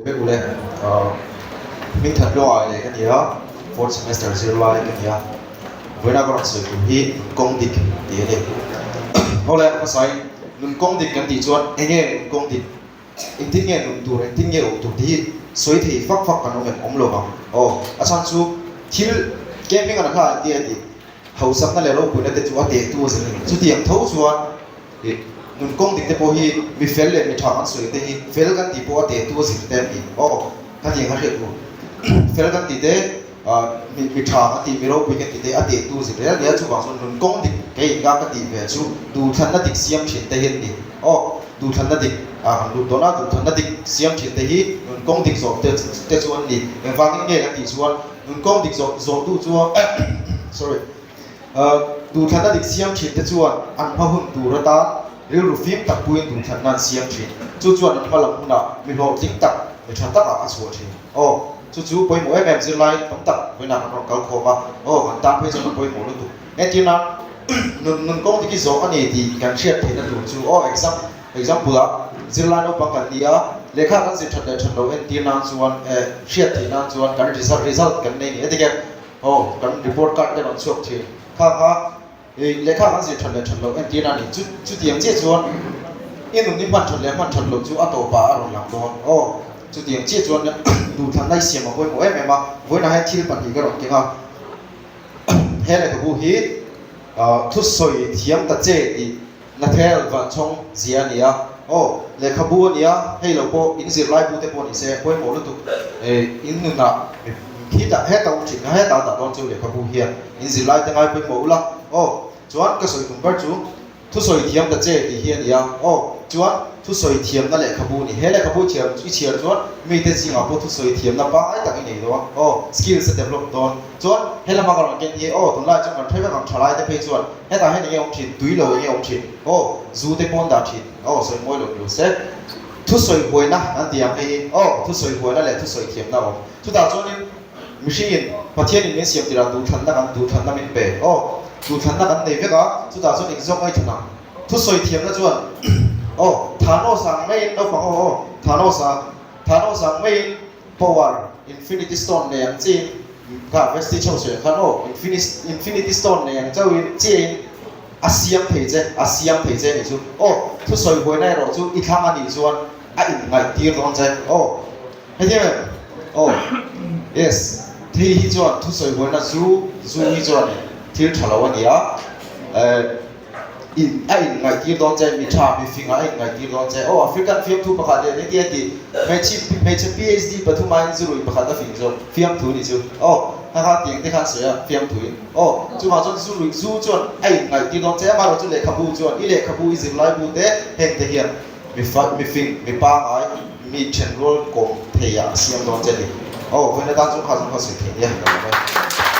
Vek ule, hming that luang ah leh ka ni a, fourth semester zirlai ka ni a, vawiina ka rawn sawi tur hi nun kawng dik tih a ni. Awle hmasain nun kawng dik kan tih chuan eng nge nun kawng dik, engtin nge nun tur, engtin nge awm tur tih hi sawi thei fak fak kan awm em awm lo vang. Aw, a chhan chu thil camping an hla an ti a tih hausakna leh ropuina te chu a tehtu a zir a ni. Chutiang tho chuan. Ih, nun kawng dik te pawh hi mi fel leh mi tha kan sawi te hi fel kan tih pawh a tehtu a zir te an ni. Aw, khatiang kha hriat u. Fel kan tih te, ah, mi mi tha kan tih, mi ropui kan tih te a tehtu a zir rel nia, chuvang chuan nun kawng dik kei inga ka tih ve chu duhthlanna dik siam thin te hi an ni. Aw, duhthlanna dik, ah, kan lut dawn a, duhthlanna dik siam thin te hi nun kawng dik zawh te te chu an ni. Engvangin nge kan tih chuan nun kawng dik zawh zawhtu chuan sorry. Duhthlanna dik siam thin te chuan an hma hun tur atan rilru fim tak puiin duhthlanna an siam thin. Chu chuan an hma lam hunah mi hlawhtling tak, mi tha takah a chhuah thin. Aw, chu chu pawimawh em em zirlai tam tak vawiinah kan rawn kal khawm a, aw, kan tan phei chuan a pawimawh lutuk. Entirna, nun nun kawng dik hi zawh a ni tih kan hriat theihna tur chu aw, exam, example ah zirlai naupang kan ni a, lehkha kan zir that leh that loh entir nan chuan, eh, hriat theih nan chuan kan result, result kan nei ni. Heti khian Aw, kan report card te rawn chhuak thin. Kha kha i lehkha kan zir that leh that loh entir a ni. Chu chutiang chiah chuan i nun i hman that leh hman that loh chu a tawpah a rawn lang dawn. Aw, chutiang chiah chuan duhthlanna i siam a pawimawh em em a. Vawiinah hian thil pahnih ka rawn keng a. He lehkhabu hi thusawi thiam ta che tih Nathel Vanchhawng zia a ni a. Aw, lehkhabu a ni a, hei lo pawh in zirlai bu te pawh ni se, pawimawh lutuk in nunah khitah heta awm thin kha heta a dah dawn chu lehkhabu hian in zirlai te ngai pawimawh ula. Aw, chuan ka sawi tum ber chu thusawi thiam ta che tih hi a ni a. Aw, chuan thusawi thiamna lehkhabu a ni. He lehkhabu chhiar i chhiar chuan mite zingah pawh thusawi thiamna pangngai tak i nei dawn. Aw, skills a develop dawn. Chuan he lama ka rawn ken hi aw tunlai chuan kan hre vek ang thalai te phei chuan hetah hian enge awm thin, tui lo enge awm thin, aw zu te pawn dah thin, aw sawi mawi lo ni lo se thusawi huaina an ti ang hei hi aw thusawi huaina leh thusawi thiamna a awm. Chutah chuanin mihringin Pathianin min siam tirah duhthlanna kan duhthlanna min pe aw duhthlanna kan nei vek a, chutah chuan engzawk ngaithla ang thusawi thiamna chuan aw Thanos ang maiin naupang aw aw Thanos a Thanos ang maiin Power, Infinity Stone nei ang chiin kha Vestige ho sawi ang khan aw, Infinity Stone nei ang chauhin chiahin a siam thei che, a siam thei che anih chu. Aw, thusawi huaina erawh chu i thlang anih chuan a inngaihtir dawn che. Aw, hetiang em? Aw, yes, thei hi chuan thusawi huaina zu, zu hi chuan thil tha lo a ni a, eh, In a in ngaihtir dawn che, mi tha, mi fing ah a in ngaihtir dawn che. Aw, African fiamthu pakhat leh engti a ti? Hmeichhi, hmeichhe PhD pathum aiin zu rui pakhat a fing zawk, fiamthu ni chu. Aw, kha kha tiang te khan sawi a, fiamthu in. Aw, chuvang chuan zu rui, zu chuan a in ngaihtir dawn che, amaherawh chu lehkhabu chuan, i lehkhabu, i zirlaibu te heng te hian mi fa, mi fing, mi pangai, mi thenrual kawm thei ah a siam dawn che ni. Aw, vawiin atan chuan kha zawng kha sawi thei nia, ka lawm e.